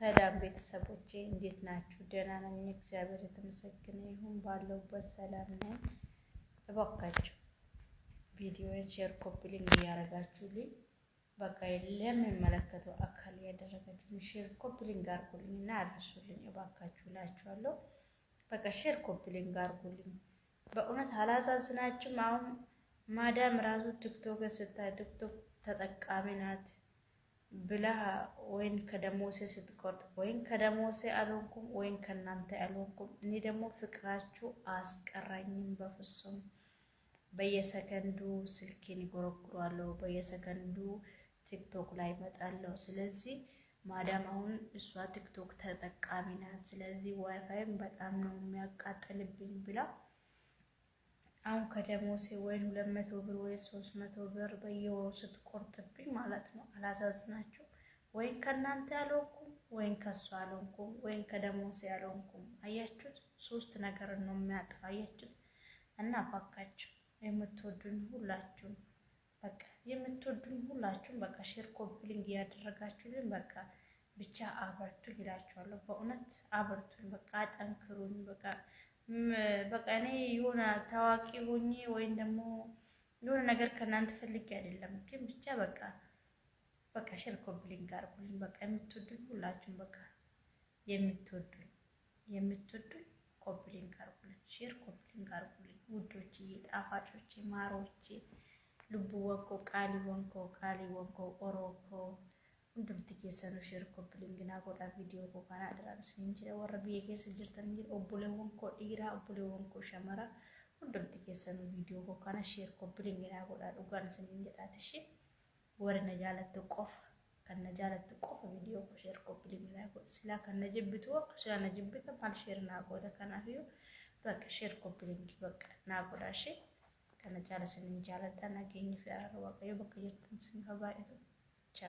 ሰላም ቤተሰቦቼ እንዴት ናችሁ? ደህና ነኝ፣ እግዚአብሔር የተመሰገነ ይሁን። ባለሁበት ሰላም ነኝ። እባካችሁ ቪዲዮን share copy link እያደረጋችሁልኝ በቃ ለሚመለከተው አካል እያደረጋችሁ share copy link አድርጉልኝ እና አድርሱልኝ እባካችሁ እላችኋለሁ። በቃ share copy link አድርጉልኝ። በእውነት አላሳዝናችሁም? አሁን ማዳም ራሱ ቲክቶክ ስታይ ቲክቶክ ተጠቃሚ ናት ብላ ወይን ከደሞሴ ስትቆርጥ ወይን ከደሞሴ አልሆንኩም ወይን ከእናንተ አልሆንኩም። እኔ ደግሞ ፍቅራችሁ አስቀራኝም በፍጹም። በየሰከንዱ ስልኬን ይጎረጉራለሁ፣ በየሰከንዱ ቲክቶክ ላይ እመጣለሁ። ስለዚህ ማዳም አሁን እሷ ቲክቶክ ተጠቃሚ ናት፣ ስለዚህ ዋይፋይም በጣም ነው የሚያቃጥልብኝ ብላ አሁን ከደሞሴ ወይን 200 ብር ወይ 300 ብር በየወሩ ስትቆርጥብኝ ማለት ነው። አላሳዝናችሁ? ወይን ከእናንተ አልሆንኩም፣ ወይን ከሷ አልሆንኩም፣ ወይን ከደሞሴ አልሆንኩም። አያችሁት? ሶስት ነገር ነው የሚያጣው። አያችሁት? እና እባካችሁ የምትወዱኝ ሁላችሁም በቃ የምትወዱኝ ሁላችሁም በቃ share copy link እያደረጋችሁልኝ በቃ ብቻ አበርቱኝ ይላችኋለሁ። በእውነት አበርቱኝ፣ በቃ አጠንክሩኝ። በቃ እኔ የሆነ ታዋቂ ሆኜ ወይም ደግሞ የሆነ ነገር ከእናንተ ፈልጌ አይደለም፣ ግን ብቻ በቃ share copy link አድርጉልኝ። በቃ የምትወዱኝ ሁላችሁም በቃ የምትወዱኝ copy link አድርጉልኝ፣ share copy link አድርጉልኝ። ውዶችዬ፣ ጣፋጮቼ፣ ማሮቼ፣ lubbuuwwan koo qaaliiwwan koo qaaliiwwan koo oroo koo hundumti keessanuu share copy link naa godhaa viidiyoo koo kana adaraan isiniin jira. Warra biyya keessa jirtan jira, obboleewwan koo dhiiraa, obboleewwan koo shamara, hundumti keessanuu viidiyoo koo kana share copy link naa godhaa, dhugaan isiniin jedhaati. Ishee warri na jaalattu qofa, kan na jaalattu qofa viidiyoo koo share copy link naa godha. Silaa kan na jibbitu silaa na jibbita maal share naa goota? Kanaafiyyuu bakka share copy link bakka naa godhaa ishee. Kana caala isiniin jaaladha. Nageenyi fi araara Waaqayyo bakka jirtan isiniif haa baay'atu.